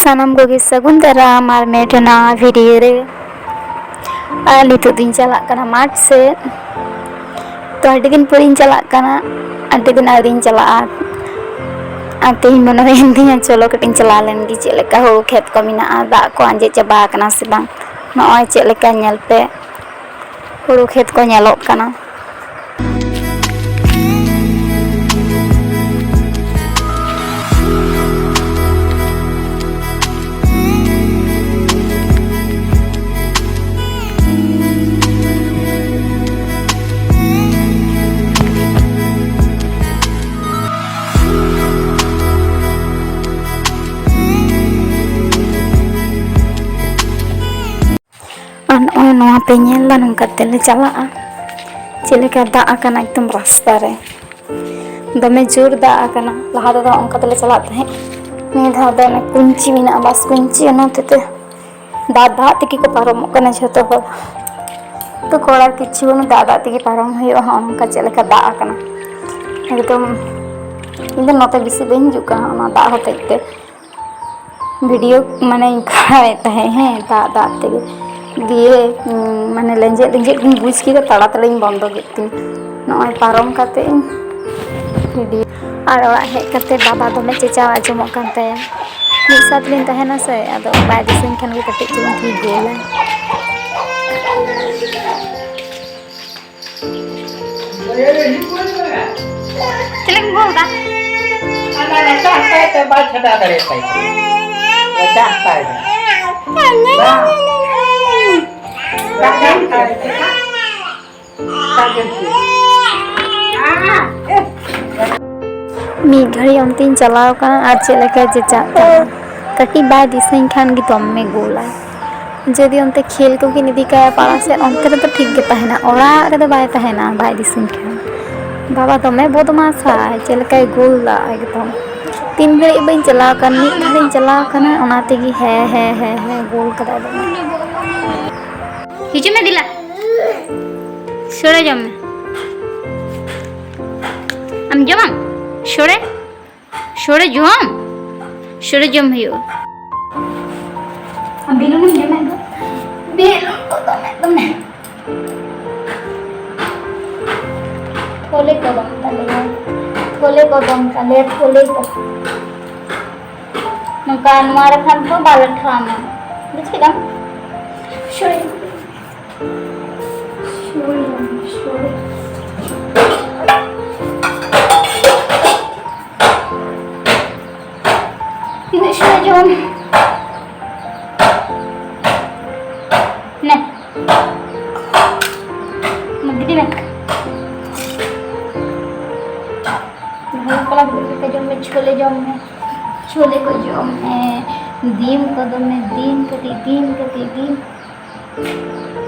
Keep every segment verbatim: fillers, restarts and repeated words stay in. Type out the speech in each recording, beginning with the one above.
ᱥᱟᱱᱟᱢ ᱠᱚᱜᱮ ᱥᱟᱹᱜᱩᱱ ᱫᱟᱨᱟᱢ ᱟᱨ ᱢᱤᱫᱴᱮᱱ ᱱᱟᱣᱟ ᱵᱷᱤᱰᱤᱭᱳ ᱨᱮ᱾ ᱟᱨ ᱱᱤᱛᱚᱜ ᱫᱚᱧ ᱪᱟᱞᱟᱜ ᱠᱟᱱᱟ ᱢᱟᱴᱷ ᱥᱮᱫ᱾ ᱛᱚ, ᱟᱹᱰᱤ ᱫᱤᱱ ᱯᱚᱨᱮᱧ ᱪᱟᱞᱟᱜ ᱠᱟᱱᱟ᱾ ᱟᱹᱰᱤ ᱫᱤᱱ ᱟᱹᱣᱨᱤᱧ ᱪᱟᱞᱟᱜᱼᱟ᱾ ᱟᱨ ᱛᱮᱦᱮᱧ ᱢᱚᱱᱮ ᱦᱩᱭᱮᱱ ᱛᱤᱧᱟᱹ, ᱪᱚᱞᱚ ᱠᱟᱹᱴᱤᱡ ᱤᱧ ᱪᱟᱞᱟᱣ ᱞᱮᱱ ᱜᱮ, ᱪᱮᱫ ᱞᱮᱠᱟ ᱦᱩᱲᱩ ᱠᱷᱮᱛ ᱠᱚ ᱢᱮᱱᱟᱜᱼᱟ, ᱫᱟᱜ ᱠᱚ ᱟᱸᱡᱮᱫ ᱪᱟᱵᱟ ᱟᱠᱟᱱᱟ ᱥᱮ ᱵᱟᱝ᱾ ᱱᱚᱜᱼᱚᱭ ᱪᱮᱫ ᱞᱮᱠᱟ, ᱧᱮᱞ ᱯᱮ, ᱦᱩᱲᱩ ᱠᱷᱮᱛ ᱠᱚ ᱧᱮᱞᱚᱜ ᱠᱟᱱᱟ᱾ ᱟᱨ ᱱᱚᱜᱼᱚᱭ ᱱᱚᱣᱟ ᱯᱮ ᱧᱮᱞ ᱫᱟ, ᱱᱚᱝᱠᱟ ᱛᱮᱞᱮ ᱪᱟᱞᱟᱜᱼᱟ᱾ ᱪᱮᱫ ᱞᱮᱠᱟ ᱫᱟᱜ ᱟᱠᱟᱱᱟ ᱮᱠᱫᱚᱢ ᱨᱟᱥᱛᱟ ᱨᱮ, ᱫᱚᱢᱮ ᱡᱳᱨ ᱫᱟᱜ ᱟᱠᱟᱱᱟ᱾ ᱞᱟᱦᱟ ᱛᱮᱫᱚ ᱚᱱᱠᱟ ᱛᱮᱞᱮ ᱪᱟᱞᱟᱜ ᱛᱟᱦᱮᱸᱫ, ᱱᱤᱭᱟᱹ ᱫᱷᱟᱣ ᱫᱚ ᱚᱱᱮ ᱠᱩᱧᱪᱤ ᱢᱮᱱᱟᱜᱼᱟ, ᱵᱟᱥ ᱠᱩᱧᱪᱤ, ᱚᱱᱟ ᱦᱚᱛᱮᱡ ᱛᱮ ᱫᱟᱜ ᱫᱟᱜ ᱛᱮᱜᱮ ᱠᱚ ᱯᱟᱨᱚᱢᱚᱜ ᱠᱟᱱᱟ ᱡᱷᱚᱛᱚ ᱦᱚᱲ᱾ ᱛᱚ ᱠᱚᱨᱟᱨ ᱠᱤᱪᱷᱩ ᱵᱟᱹᱱᱩᱜ, ᱫᱟᱜ ᱫᱟᱜ ᱛᱮᱜᱮ ᱯᱟᱨᱚᱢ ᱦᱩᱭᱩᱜᱼᱟ᱾ ᱦᱚᱸᱜᱼᱚ ᱱᱚᱝᱠᱟ ᱪᱮᱫ ᱞᱮᱠᱟ ᱫᱟᱜ ᱟᱠᱟᱱᱟ, ᱮᱠᱫᱚᱢ᱾ ᱤᱧ ᱫᱚ ᱱᱚᱛᱮ ᱵᱮᱥᱤ ᱵᱟᱹᱧ ᱦᱤᱡᱩᱜ ᱠᱟᱱᱟ ᱚᱱᱟ ᱫᱟᱜ ᱦᱚᱛᱮᱡ ᱛᱮ᱾ ᱵᱷᱤᱰᱤᱭᱳ ᱢᱟᱱᱮᱧ ᱠᱚᱨᱟᱣᱮᱫ ᱛᱟᱦᱮᱸᱫ, ᱦᱮᱸ, ᱫᱟᱜ ᱫᱟᱜ ᱛᱮᱜᱮ᱾ ᱫᱤᱭᱮ, ᱩᱸ, ᱢᱟᱱᱮ ᱞᱮᱸᱡᱮᱫ ᱞᱮᱸᱡᱮᱫ ᱜᱤᱧ ᱵᱩᱡᱽ ᱠᱮᱫᱟ, ᱛᱟᱲᱟᱛᱟᱲᱤᱧ ᱵᱚᱱᱫᱚ ᱠᱮᱫ ᱛᱤᱧ᱾ ᱱᱚᱜᱼᱚᱭ ᱯᱟᱨᱚᱢ ᱠᱟᱛᱮ ᱤᱧ ᱵᱷᱤᱰᱤᱭᱳ᱾ ᱟᱨ ᱚᱲᱟᱜ ᱦᱮᱡ ᱠᱟᱛᱮ ᱵᱟᱵᱟ ᱫᱚᱢᱮ ᱪᱮᱸᱪᱟᱣ ᱟᱸᱡᱚᱢᱚᱜ ᱠᱟᱱ ᱛᱟᱭᱟ᱾ ᱢᱤᱫ ᱥᱟᱶ ᱛᱮᱞᱤᱧ ᱛᱟᱦᱮᱱᱟ ᱥᱮ, ᱟᱫᱚ ᱵᱟᱭ ᱫᱤᱥᱟᱹᱧ ᱠᱷᱟᱱ ᱜᱮ ᱠᱟᱹᱴᱤᱡ ᱪᱩᱞᱩᱝ ᱛᱤᱧ ᱜᱳᱞᱟ᱾ ᱪᱮᱫ ᱞᱮᱠᱟᱢ ᱜᱳᱞ ᱫᱟ? ᱚᱱᱟ ᱨᱟᱪᱟ ᱦᱟᱛᱟᱭ ᱛᱮ ᱵᱟᱭ ᱪᱷᱟᱰᱟᱣ ᱫᱟᱲᱮᱭᱟᱛᱟᱭ ᱠᱟᱱᱟ᱾ ᱨᱟᱪᱟ ᱦᱟᱛᱟᱭ ᱛᱮ᱾ ᱵᱟᱝ᱾ ᱨᱟᱪᱟ ᱦᱟᱛᱟᱭ ᱛᱮ᱾ ᱢᱤᱫ ᱜᱷᱟᱹᱲᱤ ᱚᱱᱛᱮᱧ ᱪᱟᱞᱟᱣ ᱠᱟᱱᱟ ᱟᱨ ᱪᱮᱫ ᱞᱮᱠᱟᱭ ᱪᱮᱪᱟᱜ ᱠᱟᱱᱟ᱾ ᱠᱟᱹᱴᱤᱡ ᱵᱟᱭ ᱫᱤᱥᱟᱹᱧ ᱠᱷᱟᱱ ᱜᱮ ᱫᱚᱢᱮ ᱜᱳᱞᱟᱭ᱾ ᱡᱩᱫᱤ ᱚᱱᱛᱮ ᱠᱷᱮᱞ ᱠᱚᱠᱤᱱ ᱤᱫᱤ ᱠᱟᱭᱟ ᱯᱟᱲᱟ ᱥᱮᱫ, ᱚᱱᱛᱮ ᱨᱮᱫᱚ ᱴᱷᱤᱠ ᱜᱮ ᱛᱟᱦᱮᱱᱟ, ᱚᱲᱟᱜ ᱨᱮᱫᱚ ᱵᱟᱭ ᱛᱟᱦᱮᱱᱟ ᱵᱟᱭ ᱫᱤᱥᱟᱹᱧ ᱠᱷᱟᱱ᱾ ᱵᱟᱵᱟ ᱫᱚᱢᱮ ᱵᱚᱫᱢᱟᱥᱟᱭ, ᱪᱮᱫ ᱞᱮᱠᱟᱭ ᱜᱳᱞ ᱫᱟ ᱮᱠᱫᱚᱢ᱾ ᱛᱤᱱ ᱜᱷᱟᱹᱲᱤᱡ ᱵᱟᱹᱧ ᱪᱟᱞᱟᱣ ᱠᱟᱱ, ᱢᱤᱫ ᱫᱷᱟᱣᱤᱧ ᱪᱟᱞᱟᱣ ᱠᱟᱱᱟ, ᱚᱱᱟ ᱛᱮᱜᱮ ᱦᱮᱸ, ᱦᱮᱸ, ᱦᱮᱸ, ᱦᱮᱸ, ᱜᱳᱞ ᱠᱟᱫᱟᱭ ᱫᱚᱢᱮ᱾ ᱦᱤᱡᱩᱜ ᱢᱮ ᱫᱮᱞᱟ, ᱥᱚᱲᱮ ᱡᱚᱢ ᱢᱮ᱾ ᱟᱢ ᱡᱚᱢᱟᱢ? ᱥᱚᱲᱮ, ᱥᱚᱲᱮ ᱡᱚᱢ, ᱥᱚᱲᱮ ᱡᱚᱢ ᱦᱩᱭᱩᱜᱼᱟ᱾ ᱵᱮᱞᱩᱱ ᱤᱧ ᱡᱚᱢᱮᱫ ᱫᱚ᱾ ᱵᱮᱞᱩᱱ ᱠᱚ ᱫᱚᱢᱮ, ᱫᱚᱢᱮ᱾ ᱛᱷᱚᱞᱮ ᱠᱚ ᱫᱚᱢ ᱛᱟᱞᱮᱭᱟ᱾ ᱛᱷᱚᱞᱮ ᱠᱚ ᱫᱚᱢ ᱛᱟᱞᱮᱭᱟ, ᱛᱷᱚᱞᱮ ᱠᱚ᱾ ᱱᱚᱝᱠᱟ ᱱᱚᱣᱟ ᱨᱮᱠᱷᱟᱱ ᱫᱚ ᱵᱟᱞᱮ ᱴᱷᱟᱢᱟ᱾ ᱵᱩᱡ ᱠᱮᱫᱟᱢ? ᱥᱚᱨᱤ᱾ ᱥᱚᱨᱤ, ᱥᱚᱨᱤ᱾ ᱛᱤᱱᱟᱹᱜ ᱥᱚᱢᱚᱭ ᱡᱚᱢ? ᱱᱮ᱾ ᱢᱟ ᱜᱤᱰᱤ ᱢᱮ᱾ ᱵᱷᱟᱞᱚ ᱠᱚᱲᱟ ᱜᱤᱫᱽᱨᱟᱹ ᱞᱮᱠᱟ ᱡᱚᱢ ᱢᱮ, ᱪᱷᱳᱞᱮ ᱡᱚᱢ ᱢᱮ᱾ ᱪᱷᱳᱞᱮ ᱠᱚ ᱡᱚᱢ ᱢᱮ᱾ ᱫᱤᱢ ᱠᱚ ᱫᱚᱢ ᱢᱮ, ᱫᱤᱢ ᱠᱟᱹᱴᱤᱡ, ᱫᱤᱢ ᱠᱟᱹᱴᱤᱡ, ᱫᱤᱢ᱾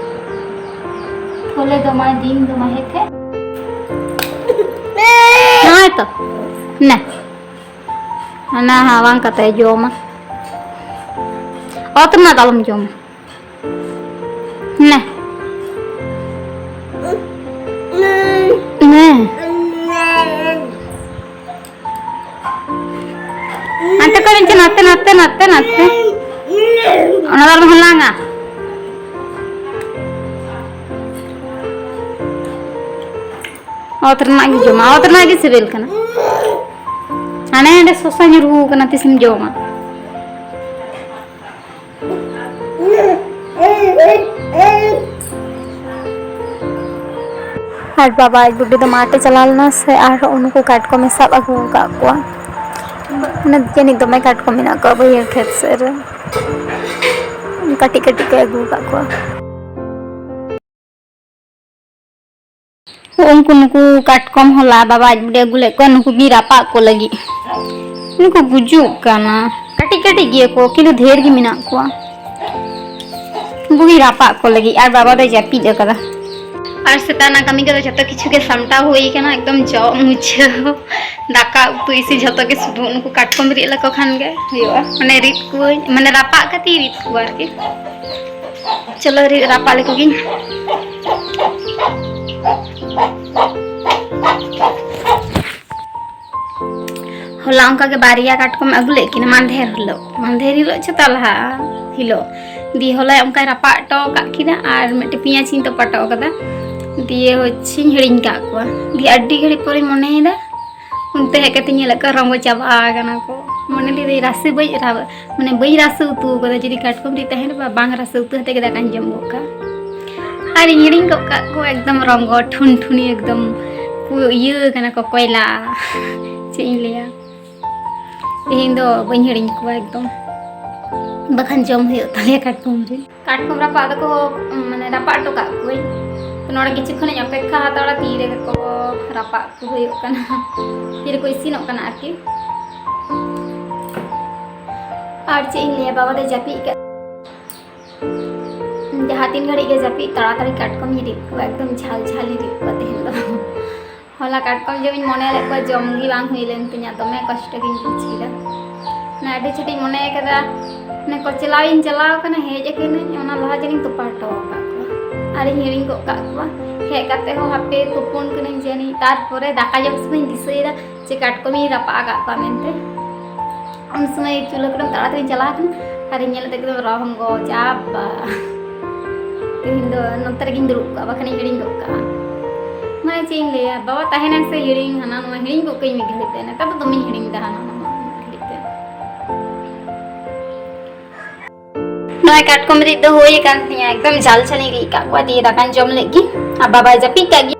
ᱪᱷᱳᱞᱮ ᱫᱚᱢᱟᱭ, ᱫᱤᱢ ᱫᱚᱢᱟᱭ, ᱦᱮᱸ ᱛᱷᱮ? ᱱᱚᱜᱼᱚᱭ ᱛᱚ᱾ ᱱᱮ᱾ ᱚᱱᱟ ᱦᱟᱣᱟᱝ ᱠᱟᱛᱮ ᱡᱚᱢᱟ᱾ ᱚᱛ ᱨᱮᱱᱟᱜ ᱫᱚ ᱟᱞᱚᱢ ᱡᱚᱢᱟ᱾ ᱱᱮ᱾ ᱱᱮ᱾ ᱦᱟᱱᱛᱮ ᱠᱚᱭ ᱢᱮ, ᱱᱟᱛᱮ, ᱱᱟᱛᱮ, ᱱᱟᱛᱮ, ᱱᱟᱛᱮ᱾ ᱚᱱᱟ ᱫᱚ ᱟᱞᱚᱢ ᱦᱟᱞᱟᱝᱟ᱾ ᱚᱛ ᱨᱮᱱᱟᱜ ᱜᱮ ᱡᱚᱢᱟ, ᱚᱛ ᱨᱮᱱᱟᱜ ᱜᱮ ᱥᱤᱵᱤᱞ ᱠᱟᱱᱟ᱾ ᱦᱟᱱᱮ ᱦᱟᱸᱰᱮ ᱥᱚᱥᱟ ᱧᱩᱨᱦᱩ ᱠᱟᱱᱟ, ᱛᱤᱥᱮᱢ ᱡᱚᱢᱟ? ᱟᱨ ᱵᱟᱵᱟ ᱟᱡ ᱵᱩᱰᱤ ᱫᱚ ᱢᱟᱴᱷ ᱮ ᱪᱟᱞᱟᱣ ᱞᱮᱱᱟ ᱥᱮ, ᱟᱨ ᱩᱱᱠᱩ ᱠᱟᱴᱠᱚᱢᱮ ᱥᱟᱵ ᱟᱹᱜᱩ ᱟᱠᱟᱫ ᱠᱚᱣᱟ᱾ ᱢᱟᱱᱮ ᱡᱟᱹᱱᱤᱡ ᱫᱚᱢᱮ ᱠᱟᱴᱠᱚᱢ ᱢᱮᱱᱟᱜ ᱠᱚᱣᱟ ᱵᱟᱹᱭᱦᱟᱹᱲ ᱠᱷᱮᱛ ᱥᱮᱫ ᱨᱮ, ᱠᱟᱹᱴᱤᱡ ᱠᱟᱹᱴᱤᱡ ᱠᱚ ᱟᱹᱜᱩ ᱟᱠᱟᱫ ᱠᱚᱣᱟ᱾ ᱩᱱᱠᱩ ᱱᱩᱠᱩ ᱠᱟᱴᱠᱚᱢ ᱦᱚᱞᱟ ᱵᱟᱵᱟ ᱟᱡ ᱵᱩᱰᱤ ᱟᱹᱜᱩ ᱞᱮᱫ ᱠᱚᱣᱟ, ᱱᱩᱠᱩ ᱜᱮ ᱨᱟᱯᱟᱜ ᱠᱚ ᱞᱟᱹᱜᱤᱫ᱾ ᱱᱩᱠᱩ ᱜᱩᱡᱩᱜ ᱠᱟᱱᱟ, ᱠᱟᱹᱴᱤᱡ ᱠᱟᱹᱴᱤᱡ ᱜᱮᱭᱟ ᱠᱚ, ᱠᱤᱱᱛᱩ ᱰᱷᱮᱨ ᱜᱮ ᱢᱮᱱᱟᱜ ᱠᱚᱣᱟ᱾ ᱩᱱᱠᱩ ᱜᱮ ᱨᱟᱯᱟᱜ ᱠᱚ ᱞᱟᱹᱜᱤᱫ, ᱟᱨ ᱵᱟᱵᱟ ᱫᱚᱭ ᱡᱟᱹᱯᱤᱫ ᱟᱠᱟᱫᱟ᱾ ᱟᱨ ᱥᱮᱛᱟᱜ ᱨᱮᱱᱟᱜ ᱠᱟᱹᱢᱤ ᱠᱚᱫᱚ ᱡᱷᱚᱛᱚ ᱠᱤᱪᱷᱩ ᱜᱮ ᱥᱟᱢᱴᱟᱣ ᱦᱩᱭ ᱟᱠᱟᱱᱟ, ᱮᱠᱫᱚᱢ ᱡᱚᱜ ᱢᱩᱪᱷᱟᱹᱣ, ᱫᱟᱠᱟ ᱩᱛᱩ ᱤᱥᱤᱱ ᱡᱷᱚᱛᱚ ᱜᱮ, ᱥᱩᱫᱷᱩ ᱩᱱᱠᱩ ᱠᱟᱴᱠᱚᱢ ᱨᱤᱫ ᱞᱮᱠᱚ ᱠᱷᱟᱱ ᱜᱮ ᱦᱩᱭᱩᱜᱼᱟ, ᱢᱟᱱᱮ ᱨᱤᱫ ᱠᱚᱣᱟᱹᱧ, ᱢᱟᱱᱮ ᱨᱟᱯᱟᱜ ᱠᱟᱛᱮ ᱨᱤᱫ ᱠᱚᱣᱟ ᱟᱨᱠᱤ᱾ ᱪᱚᱞᱚ ᱨᱤᱫ ᱨᱟᱯᱟᱜ ᱞᱮᱠᱚ ᱜᱤᱧ᱾ ᱦᱚᱞᱟ ᱚᱱᱠᱟ ᱜᱮ ᱵᱟᱨᱭᱟ ᱠᱟᱴᱠᱚᱢ ᱟᱹᱜᱩ ᱞᱮᱫ ᱠᱤᱱᱟ, ᱢᱟᱱᱫᱷᱮᱨ ᱦᱤᱞᱳᱜ, ᱢᱟᱱᱫᱷᱮᱨ ᱦᱤᱞᱳᱜ ᱪᱮᱛᱟ ᱞᱟᱦᱟ, ᱦᱤᱞᱳᱜ᱾ ᱫᱤᱭᱮ ᱦᱚᱞᱟᱭ ᱚᱱᱠᱟᱭ ᱨᱟᱯᱟᱜ ᱦᱚᱴᱚ ᱟᱠᱟᱫ ᱠᱤᱱᱟ ᱟᱨ ᱢᱤᱫᱴᱮᱱ ᱯᱮᱸᱭᱟᱡᱽ ᱤᱧ ᱛᱚᱯᱟ ᱦᱚᱴᱚ ᱠᱟᱫᱟ᱾ ᱫᱤᱭᱮ ᱦᱚᱪᱪᱷᱮᱧ ᱦᱤᱲᱤᱧ ᱠᱟᱜ ᱠᱚᱣᱟ᱾ ᱫᱤᱭᱮ ᱟᱹᱰᱤ ᱜᱷᱟᱹᱲᱤᱡ ᱯᱚᱨᱮᱧ ᱢᱚᱱᱮᱭᱮᱫᱟ, ᱚᱱᱛᱮ ᱦᱮᱡ ᱠᱟᱛᱮ ᱧᱮᱞᱮᱫ ᱠᱚᱣᱟ ᱨᱚᱸᱜᱚ ᱪᱟᱵᱟ ᱟᱠᱟᱱᱟ ᱠᱚ᱾ ᱢᱚᱱᱮ ᱞᱮᱫᱟᱹᱧ ᱨᱟᱥᱮ ᱵᱟᱹᱧ ᱨᱟ-, ᱢᱟᱱᱮ ᱵᱟᱹᱧ ᱨᱟᱥᱮ ᱩᱛᱩ ᱟᱠᱟᱫᱟ᱾ ᱡᱩᱫᱤ ᱠᱟᱴᱠᱚᱢ ᱨᱤᱫ ᱛᱟᱦᱮᱱ ᱵᱟ, ᱵᱟᱝ ᱨᱟᱥᱮ ᱩᱛᱩ ᱠᱟᱛᱮ ᱜᱮ ᱫᱟᱠᱟᱧ ᱡᱚᱢ ᱜᱚᱫ ᱠᱟᱜᱼᱟ᱾ ᱟᱨᱤᱧ ᱦᱤᱲᱤᱧ ᱜᱚᱫ ᱠᱟᱜ ᱠᱚᱣᱟ ᱮᱠᱫᱚᱢ ᱨᱚᱸᱜᱚ ᱴᱷᱩᱱᱴᱷᱩᱱᱤ ᱮᱠᱫᱚᱢ ᱠᱚ ᱤᱭᱟᱹ ᱠᱟᱱᱟ ᱠᱚ ᱠᱚᱭᱞᱟ᱾ ᱪᱮᱫ ᱤᱧ ᱞᱟᱹᱭᱟ, ᱛᱮᱦᱮᱧ ᱫᱚ ᱵᱟᱹᱧ ᱦᱤᱲᱤᱧ ᱠᱚᱣᱟ ᱮᱠᱫᱚᱢ, ᱵᱟᱠᱷᱟᱱ ᱡᱚᱢ ᱦᱩᱭᱩᱜ ᱛᱟᱞᱮᱭᱟ ᱠᱟᱴᱠᱚᱢ ᱨᱤᱫ᱾ ᱠᱟᱴᱠᱚᱢ ᱨᱟᱯᱟᱜ ᱫᱚᱠᱚ, ᱢᱟᱱᱮ, ᱨᱟᱯᱟᱜ ᱦᱚᱴᱚ ᱠᱟᱜ ᱠᱚᱣᱟᱹᱧ᱾ ᱛᱚ ᱱᱚᱰᱮ ᱠᱤᱪᱷᱩ ᱠᱷᱚᱱᱤᱧ ᱚᱯᱮᱠᱠᱷᱟ ᱦᱟᱛᱟᱲᱟ, ᱛᱤ ᱨᱮᱜᱮ ᱠᱚ ᱨᱟᱯᱟᱜ ᱠᱚ ᱦᱩᱭᱩᱜ ᱠᱟᱱᱟ, ᱛᱤ ᱨᱮᱠᱚ ᱤᱥᱤᱱᱚᱜ ᱠᱟᱱᱟ ᱟᱨᱠᱤ᱾ ᱟᱨ ᱪᱮᱫ ᱤᱧ ᱞᱟᱹᱭᱟ, ᱵᱟᱵᱟ ᱫᱚᱭ ᱡᱟᱹᱯᱤᱫ ᱠᱟᱜ᱾ ᱡᱟᱦᱟᱸ ᱛᱤᱱ ᱜᱷᱟᱹᱲᱤᱡ ᱜᱮ ᱡᱟᱹᱯᱤᱫ, ᱛᱟᱲᱟᱛᱟᱲᱤ ᱠᱟᱴᱠᱚᱢᱤᱧ ᱨᱤᱫ ᱠᱚᱣᱟ, ᱮᱠᱫᱚᱢ ᱡᱷᱟᱞ ᱡᱷᱟᱞᱤᱧ ᱨᱤᱫ ᱠᱚᱣᱟ ᱛᱮᱦᱮᱧ ᱫᱚ᱾ ᱦᱚᱞᱟ ᱠᱟᱴᱠᱚᱢ ᱡᱚᱢᱤᱧ ᱢᱚᱱᱮ ᱞᱮᱫ ᱠᱚᱣᱟ, ᱡᱚᱢ ᱜᱮ ᱵᱟᱝ ᱦᱩᱭ ᱞᱮᱱ ᱛᱤᱧᱟ, ᱫᱚᱢᱮ ᱠᱚᱥᱴᱚ ᱜᱤᱧ ᱵᱩᱡ ᱠᱮᱫᱟ᱾ ᱢᱟᱱᱮ ᱟᱹᱰᱤ ᱪᱷᱩᱴᱤᱧ ᱢᱚᱱᱮ ᱠᱟᱫᱟ, ᱢᱟᱱᱮ ᱠᱚᱪᱞᱟᱣ ᱤᱧ ᱪᱟᱞᱟᱣ ᱠᱟᱱᱟ, ᱦᱮᱡ ᱟᱠᱟᱱᱟᱹᱧ, ᱚᱱᱟ ᱞᱟᱦᱟ ᱡᱟᱹᱱᱤᱧ ᱛᱚᱯᱟ ᱦᱚᱴᱚ ᱟᱠᱟᱫ ᱠᱚᱣᱟ᱾ ᱟᱨᱤᱧ ᱦᱤᱲᱤᱧ ᱜᱚᱫ ᱠᱟᱜ ᱠᱚᱣᱟ᱾ ᱦᱮᱡ ᱠᱟᱛᱮ ᱦᱚᱸ ᱦᱟᱯᱮ ᱛᱩᱯᱩᱱ ᱠᱟᱹᱱᱟᱹᱧ ᱡᱟᱹᱱᱤᱡ, ᱛᱟᱨᱯᱚᱨᱮ ᱫᱟᱠᱟ ᱡᱚᱢ ᱥᱚᱢᱚᱭᱤᱧ ᱫᱤᱥᱟᱹᱭᱮᱫᱟ ᱡᱮ ᱠᱟᱴᱠᱚᱢᱤᱧ ᱨᱟᱯᱟᱜ ᱟᱠᱟᱫ ᱠᱚᱣᱟ ᱢᱮᱱᱛᱮ᱾ ᱩᱱ ᱥᱚᱢᱚᱭ ᱪᱩᱞᱦᱟᱹ ᱠᱩᱰᱟᱹᱢ ᱛᱟᱲᱟᱛᱟᱲᱤᱧ ᱪᱟᱞᱟᱣ ᱠᱟᱱᱟ, ᱟᱨᱤᱧ ᱧᱮᱞ ᱮᱫᱟ ᱮᱠᱫᱚᱢ ᱨᱚᱝᱜᱚ ᱪᱟᱵᱟ᱾ ᱛᱮᱦᱮᱧ ᱫᱚ ᱱᱚᱛᱮ ᱨᱮᱜᱮᱧ ᱫᱩᱲᱩᱵ ᱠᱚᱜᱼᱟ, ᱵᱟᱠᱷᱟᱱᱤᱧ ᱦᱤᱲᱤᱧ ᱜᱚᱫ ᱠᱟᱜᱼᱟ᱾ ᱢᱟᱱᱮ ᱪᱮᱫ ᱤᱧ ᱞᱟᱹᱭᱟ, ᱵᱟᱵᱟ ᱛᱟᱦᱮᱱᱟᱭ ᱥᱮ ᱦᱤᱲᱤᱧ, ᱦᱟᱱᱟ ᱱᱚᱣᱟ ᱦᱤᱲᱤᱧ ᱜᱚᱫ ᱠᱟᱹᱧ ᱢᱤᱫ ᱜᱷᱟᱹᱲᱤᱡ ᱛᱮ᱾ ᱱᱮᱛᱟᱨ ᱫᱚ ᱫᱚᱢᱮᱧ ᱦᱤᱲᱤᱧ ᱮᱫᱟ ᱦᱟᱱᱟ ᱱᱚᱣᱟ ᱢᱤᱫ ᱜᱷᱟᱹᱲᱤᱡ ᱛᱮ᱾ ᱱᱚᱜᱼᱚᱭ ᱠᱟᱴᱠᱚᱢ ᱨᱤᱫ ᱫᱚ ᱦᱩᱭ ᱟᱠᱟᱱ ᱛᱤᱧᱟ, ᱮᱠᱫᱚᱢ ᱡᱟᱞ ᱡᱟᱞᱤᱧ ᱨᱤᱫ ᱠᱟᱜ ᱠᱚᱣᱟ, ᱫᱤᱭᱮ ᱫᱟᱠᱟᱧ ᱡᱚᱢ ᱞᱮᱫ ᱜᱮ᱾ ᱟᱨ ᱵᱟᱵᱟᱭ ᱡᱟᱹᱯᱤᱫ ᱠᱟᱜ ᱜᱮ᱾